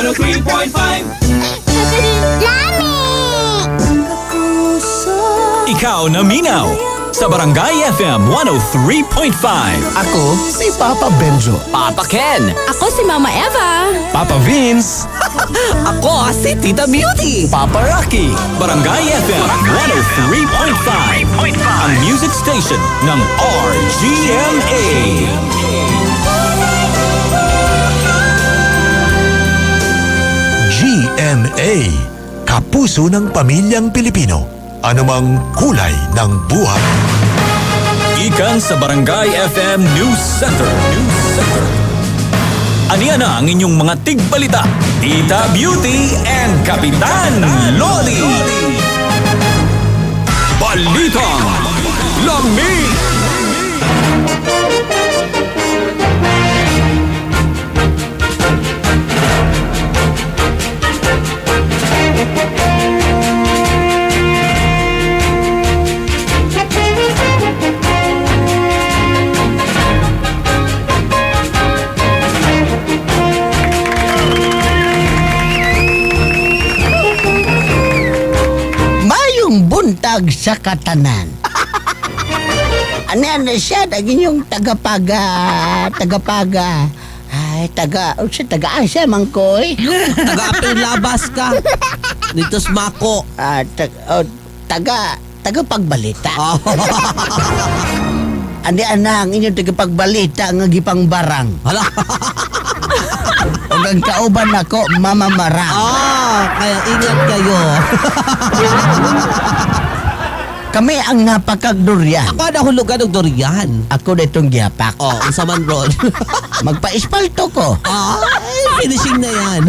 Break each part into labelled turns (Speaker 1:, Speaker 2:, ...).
Speaker 1: 103.5.
Speaker 2: Lami!
Speaker 1: Ikaw na minaw sa Barangay FM 103.5.
Speaker 3: Ako si Papa Benjo.
Speaker 4: Papa Ken.
Speaker 5: Ako si Mama Eva.
Speaker 1: Papa Vince.
Speaker 4: Ako si Tita Beauty.
Speaker 1: Papa Rocky. Barangay FM 103.5. Ang music station ng RGMA.
Speaker 6: GMA, kapuso ng pamilyang Pilipino. Anumang kulay ng buhay.
Speaker 1: Ikan sa Barangay FM News Center. News Center. Aniya na ang inyong mga tigbalita. Tita Beauty and Kapitan Loli. Balitang Lami!
Speaker 7: Mayong buntag sa katanan. Ano na siya, ang inyong tagapaga, tagapaga, ay, taga, oh, siya, taga-asa, mangkoy.
Speaker 4: Taga-apil labas ka. Dito sa Mako.
Speaker 7: Ah, oh, taga, tagapagbalita. Ani ana ang inyong tagapagbalita nga gipang barang.
Speaker 4: Hala.
Speaker 7: Ug ang kauban nako Mama Marang.
Speaker 4: Ah, kaya ingat kayo.
Speaker 7: Kami ang napakagduryan.
Speaker 4: Ako nahulugan og durian.
Speaker 7: Ako ditong gihapak.
Speaker 4: Oh, unsa man ron.
Speaker 7: Magpa-espalto ko.
Speaker 4: Ay, finishing na yan.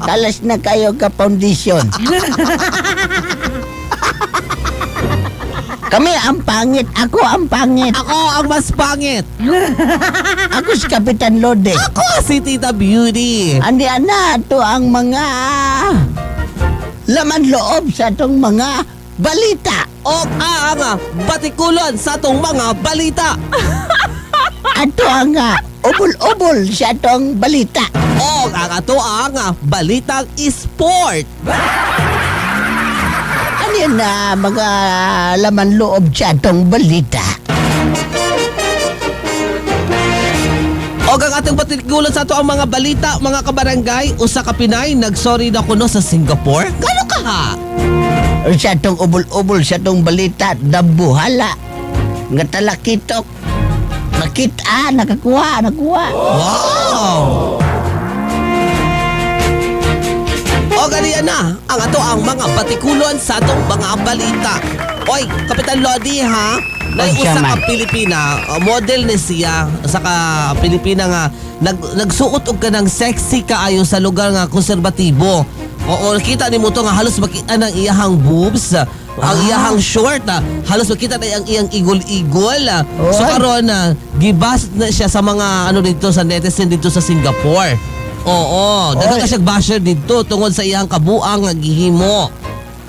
Speaker 7: Talas na kayo ka foundation. Kami ang pangit. Ako ang pangit.
Speaker 4: Ako ang mas pangit.
Speaker 7: Ako si Kapitan Lode.
Speaker 4: Ako si Tita Beauty.
Speaker 7: Andi ana to ang mga laman loob sa atong mga balita.
Speaker 4: O ang batikulon sa atong mga balita.
Speaker 7: Ato ang ubol-ubol sa atong balita.
Speaker 4: O ang ato ang balitang sport.
Speaker 7: Ano yun na mga laman loob sa atong balita?
Speaker 4: O ang atong batikulan sa ato ang mga balita, mga kabarangay, usa ka Pinay nagsorry na kuno sa Singapore. Gano ka ha?
Speaker 7: Sa atong ubol-ubol sa atong balita, dambuhala. Nga talakitok. Nakita, nakakuha, nakuha.
Speaker 4: Wow! O ganiyan na ang ato ang mga batikulon sa atong mga balita. Oy, Kapitan Lodi ha, Nay
Speaker 7: Unsa
Speaker 4: usa ka
Speaker 7: man?
Speaker 4: Pilipina, model ni siya sa ka Pilipina nga nagsuot og kanang sexy kaayo sa lugar nga konserbatibo. Oo, kita nimo to nga halos makita ng iyahang boobs, ang iyahang short, halos makita na ang iyang igol-igol. So
Speaker 7: Oy.
Speaker 4: karon gibas na siya sa mga ano dito sa netizen dito sa Singapore. Oo, daghan
Speaker 7: Oy.
Speaker 4: ka siya basher dito tungod sa iyang kabuang nga gihimo.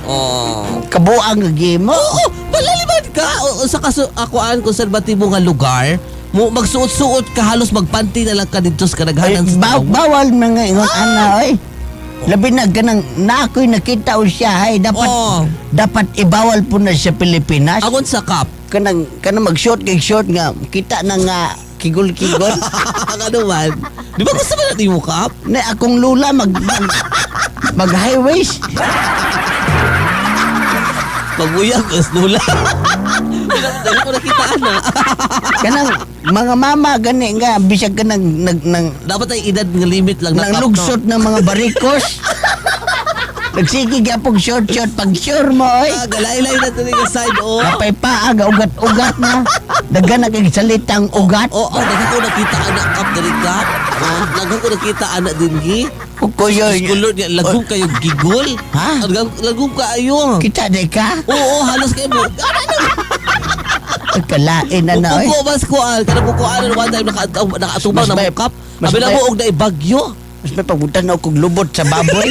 Speaker 4: Oh.
Speaker 7: Kabuang gimo.
Speaker 4: Oo, malaliman ka. Oo, sa kaso akuan konserbatibo nga lugar, mo magsuot-suot ka halos magpanty na lang ka dito sa
Speaker 7: Ay,
Speaker 4: kadaghanan sa tao.
Speaker 7: bawal mga ingon ana oy. Labi na ganang na ako'y nakita o siya hay dapat
Speaker 4: Oo.
Speaker 7: dapat ibawal po na sa Pilipinas.
Speaker 4: Angon sa kap.
Speaker 7: Kanang kanang mag-short kay short nga kita na nga kigol-kigol.
Speaker 4: Ano man? Di ba gusto mo na nimo kap?
Speaker 7: Na akong lula mag highways.
Speaker 4: Paguyag is lula. Dali ko nakita ana.
Speaker 7: Kanang mga mama gani nga bisag kanang nag nang
Speaker 4: Dapat ay edad nga limit lang na
Speaker 7: nang
Speaker 4: kap, no?
Speaker 7: lugsot ng mga barikos. Nagsige gyapon short short pag sure mo oy.
Speaker 4: Ah, galaylay na to nga side oh.
Speaker 7: Napay paa ga ugat-ugat na. Daghan na kay salitang ugat.
Speaker 4: Oo, oh, daghan ko nakita anak kap diri kap. Oh, daghan ko nakita anak dinhi.
Speaker 7: Kuyo.
Speaker 4: Diyos ko Lord, lagom kayo gigol.
Speaker 7: Ha?
Speaker 4: Lagom kayo.
Speaker 7: Kita day ka?
Speaker 4: Oo, halos kayo mo.
Speaker 7: Kalain na na oy.
Speaker 4: Puko mas kuan, kada pukuan one time nakaatubang
Speaker 7: Mas
Speaker 4: na
Speaker 7: may-
Speaker 4: mukap.
Speaker 7: mas
Speaker 4: Abi na
Speaker 7: may-
Speaker 4: mo og naibagyo.
Speaker 7: Mas may pabutan ako kog lubot sa baboy.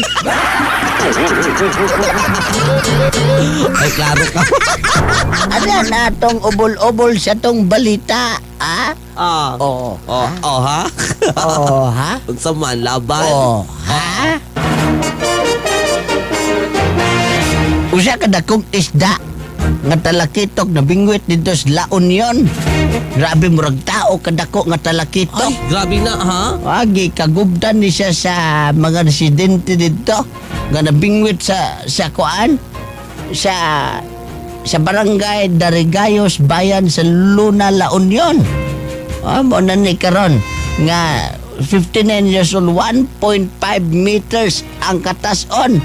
Speaker 4: Ay, klaro ka.
Speaker 7: Ano na tong ubol-ubol sa tong balita, ha?
Speaker 4: Ah.
Speaker 7: Oo.
Speaker 4: Oh, oh, ha?
Speaker 7: Oo, ha?
Speaker 4: Unsa man laban?
Speaker 7: Oo, ha? Usa ka dakong isda nga talakitok na bingwit dito sa La Union. Grabe, murag tao kadako nga talakitok.
Speaker 4: Ay, grabe na ha?
Speaker 7: Agi kagubdan ni siya sa mga residente dito nga nabingwit sa kuan sa barangay Darigayos, bayan sa Luna, La Union. Ah, mo na ni karon nga 59 years old, 1.5 meters ang katason.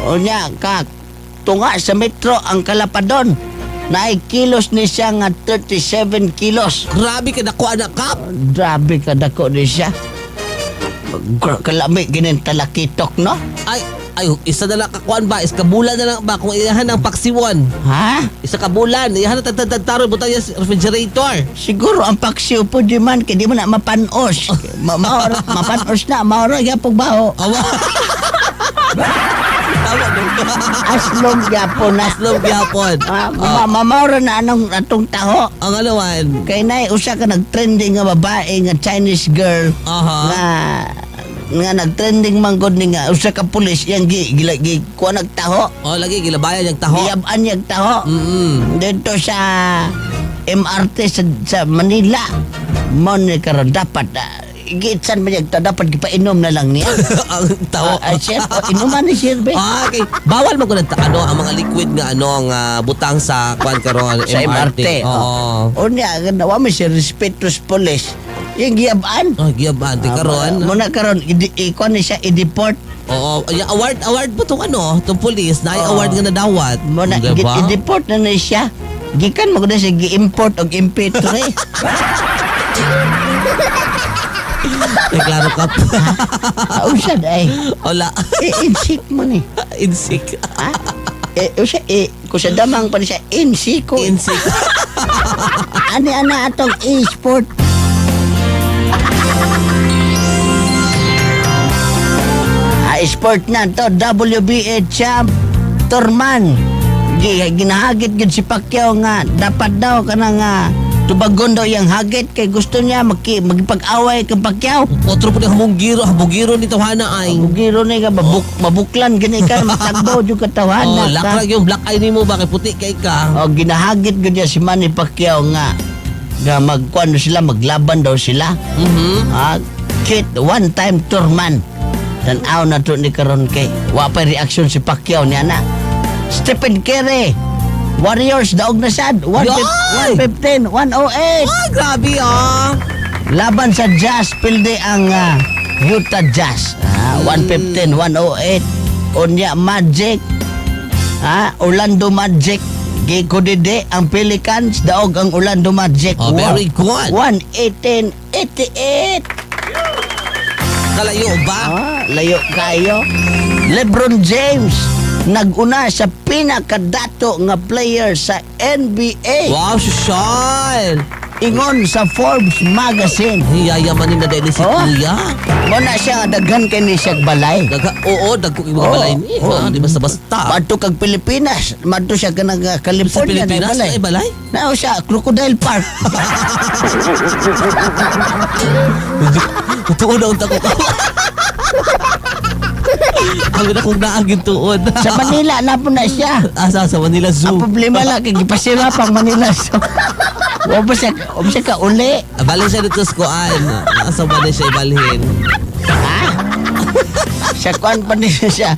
Speaker 7: Unya ka tunga sa metro ang kalapadon. Naay kilos ni siya nga 37 kilos.
Speaker 4: Grabe ka dako anak kap.
Speaker 7: Grabe ka dako ni siya. Kalami ginin talakitok, no?
Speaker 4: Ay, ay, isa na lang kakuan ba? Isa ka bulan na lang ba? Kung iyahan ang paksiwon.
Speaker 7: Ha?
Speaker 4: Isa ka bulan. Iyahan ang tagtagtaro. Butan niya sa refrigerator.
Speaker 7: Siguro ang paksiw po di man kay di mo na mapanos. Mapanos na, maoro gyapon baho.
Speaker 4: Awa. Tama no?
Speaker 7: Aslong gyapon na.
Speaker 4: Aslong gyapon.
Speaker 7: Ah, maoro na anong atong taho.
Speaker 4: Ang alawan.
Speaker 7: Kay nay usa ka nagtrending nga babae nga Chinese girl nga nga nagtrending man gud ni nga usa ka pulis yang gi gi, gi kuha nagtaho.
Speaker 4: Oh, lagi gilabayan yung taho.
Speaker 7: Giyab-an niyang taho. Dito sa MRT sa Manila. Mo ni karon dapat giitsan man niya dapat gipainom na lang niya.
Speaker 4: Ang taho.
Speaker 7: Ah, sir, oh, inuman ni sir be.
Speaker 4: Ah, okay. Bawal mo kuno ano ang mga liquid nga ano ang butang sa kuan karon.
Speaker 7: Sa MRT.
Speaker 4: Oo.
Speaker 7: Oh. Unya, wa man siya respeto sa pulis. Yung giyab-an.
Speaker 4: Oh, giyaban ti karon.
Speaker 7: Muna karon ikuan ni siya i-deport.
Speaker 4: Oo, ay, award award po tong ano, tong police na
Speaker 7: Oo.
Speaker 4: award nga nadawat.
Speaker 7: Muna
Speaker 4: Diba?
Speaker 7: i-deport na ni siya. Gikan mo na siya gi-import og MP3.
Speaker 4: Ay, klaro ka.
Speaker 7: Ah, usa ay.
Speaker 4: Wala.
Speaker 7: Eh, insik mo ni.
Speaker 4: Insik.
Speaker 7: Ha? Eh, usa, eh, kusa damang pa ni siya, insiko.
Speaker 4: Insik.
Speaker 7: Ani ana atong e-sport. Ah, sport na to, WBA champ Torman. Ginahagit gid si Pacquiao nga dapat daw kanang tubagon daw yang hagit kay gusto niya magipag-away kay Pacquiao.
Speaker 4: Otro po ni hamugiro, hamugiro ni tawhana ay.
Speaker 7: Mugiro ni ka mabuklan gani ka matagbo jud ka tawhana
Speaker 4: Oh,
Speaker 7: ka.
Speaker 4: lakra yung black eye nimo ba kay puti kay ka.
Speaker 7: O ginahagit gud niya si Manny Pacquiao nga nga magkuan sila, maglaban daw sila. Ah, kit one time Turman. Tan-aw na to ni karon kay wa pa reaction si Pacquiao niya na. Stephen Curry, Warriors daog na sad
Speaker 4: Yoy!
Speaker 7: 115 108.
Speaker 4: Ay, grabe ah.
Speaker 7: Laban sa Jazz, pildi ang Utah Jazz. Ah, 115 108. Unya Magic. Ah, Orlando Magic. Gikudide ang Pelicans, daog ang Orlando Magic.
Speaker 4: Oh, very good.
Speaker 7: 118-88.
Speaker 4: Kalayo ba?
Speaker 7: Ah, layo kayo. LeBron James naguna sa pinakadato nga player sa NBA.
Speaker 4: Wow, social.
Speaker 7: Ingon sa Forbes magazine.
Speaker 4: Hiyayamanin na dahil si
Speaker 7: Oh.
Speaker 4: Kuya.
Speaker 7: Mo na siya nga daghan kay ni siya balay.
Speaker 4: Daga, oo, dagko yung mga
Speaker 7: Oo,
Speaker 4: balay ni.
Speaker 7: oo.
Speaker 4: Ah, di basta-basta.
Speaker 7: Madto kag Pilipinas, madto siya kanang
Speaker 4: Sa
Speaker 7: California na
Speaker 4: Pilipinas,
Speaker 7: balay.
Speaker 4: ay balay.
Speaker 7: Nao siya Crocodile Park.
Speaker 4: Tuon na unta ko. Ang na kung naagin tuon.
Speaker 7: Sa Manila na po na siya.
Speaker 4: Asa sa Manila Zoo.
Speaker 7: Ang problema lang kay gipasira pang Manila Zoo. Wa ba siya ka uli?
Speaker 4: Ah, bali siya dito sa kuan. Asa ba na siya ibalhin?
Speaker 7: Ha? Sa kuan pa niya siya.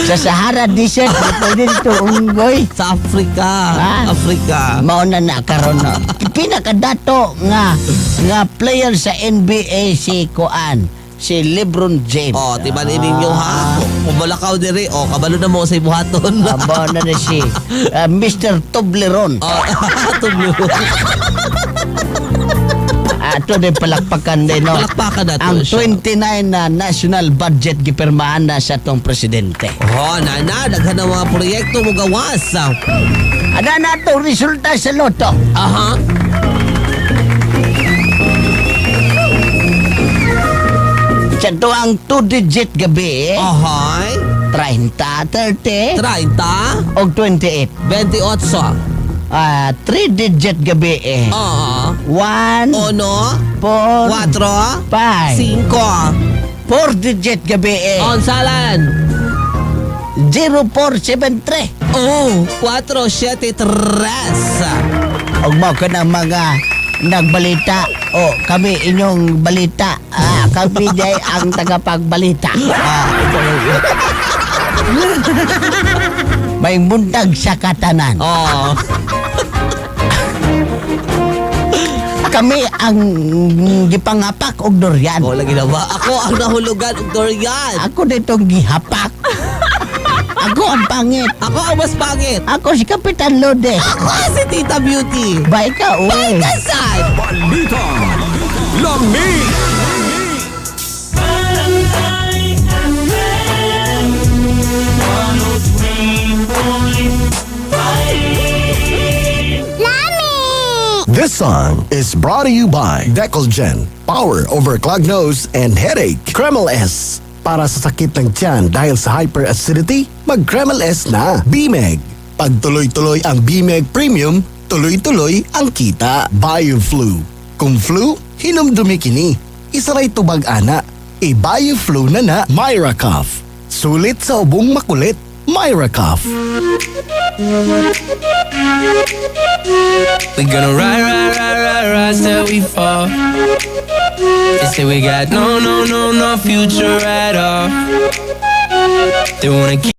Speaker 7: Sa Sahara Desert, di pwede dito unggoy.
Speaker 4: Sa Africa.
Speaker 7: Ah.
Speaker 4: Africa.
Speaker 7: Mao na na karon no. Pinakadato nga nga player sa NBA si kuan, si LeBron James.
Speaker 4: Oh, tiba ni ninyo ha. Kung balakaw diri, oh, kabalo na mo sa ibuhaton.
Speaker 7: Abo na na si Mr. Toblerone.
Speaker 4: Oh, tublo.
Speaker 7: Ato din palakpakan din no.
Speaker 4: Palakpakan na to
Speaker 7: Ang
Speaker 4: siya.
Speaker 7: 29 na national budget gipirmahan na sa atong presidente.
Speaker 4: Oh, nana, daghan ng mga proyekto mo gawas.
Speaker 7: Ada na ato resulta sa loto.
Speaker 4: Aha.
Speaker 7: Sa Ato ang 2 digit gabi,
Speaker 4: Ahoy.
Speaker 7: 30, 30,
Speaker 4: 30,
Speaker 7: o 28.
Speaker 4: 28.
Speaker 7: Ah, 3 digit gabi eh.
Speaker 4: Oo.
Speaker 7: 1,
Speaker 4: 1,
Speaker 7: 4,
Speaker 4: 4,
Speaker 7: 5.
Speaker 4: 5.
Speaker 7: 4 digit gabi eh.
Speaker 4: Onsalan.
Speaker 7: 0473.
Speaker 4: Oh, 4, 7, 3.
Speaker 7: Og mao ka ng mga nagbalita. O, kami inyong balita. Ah, kami day ang tagapagbalita.
Speaker 4: Ah,
Speaker 7: May buntag sa katanan.
Speaker 4: Oh.
Speaker 7: Kami ang gipangapak og durian.
Speaker 4: Oh, lagi na ba? Ako ang nahulugan og durian.
Speaker 7: Ako ditong gihapak. Ako ang pangit.
Speaker 4: Ako ang mas pangit.
Speaker 7: Ako si Kapitan Lourdes.
Speaker 4: Ako si Tita Beauty.
Speaker 7: Bye ka, uy.
Speaker 4: Bye ka, sad.
Speaker 1: Balita. Lami.
Speaker 2: Barangay FM 103.5.
Speaker 3: This song is brought to you by Decolgen. Power over clogged nose and headache. Kreml S. Para sa sakit ng tiyan dahil sa hyperacidity, mag-Kreml S na. B-Meg. Pag tuloy-tuloy ang B-Meg Premium, tuloy-tuloy ang kita. Bioflu. Kung flu, hinumdumi kini. Isa ra'y tubag ana. I-Bioflu na na Myra Cough. Sulit sa ubong makulit. Myra Cough.
Speaker 5: We gonna ride, ride, ride, ride, ride till we fall. They say we got no, no, no, no future at all. They wanna keep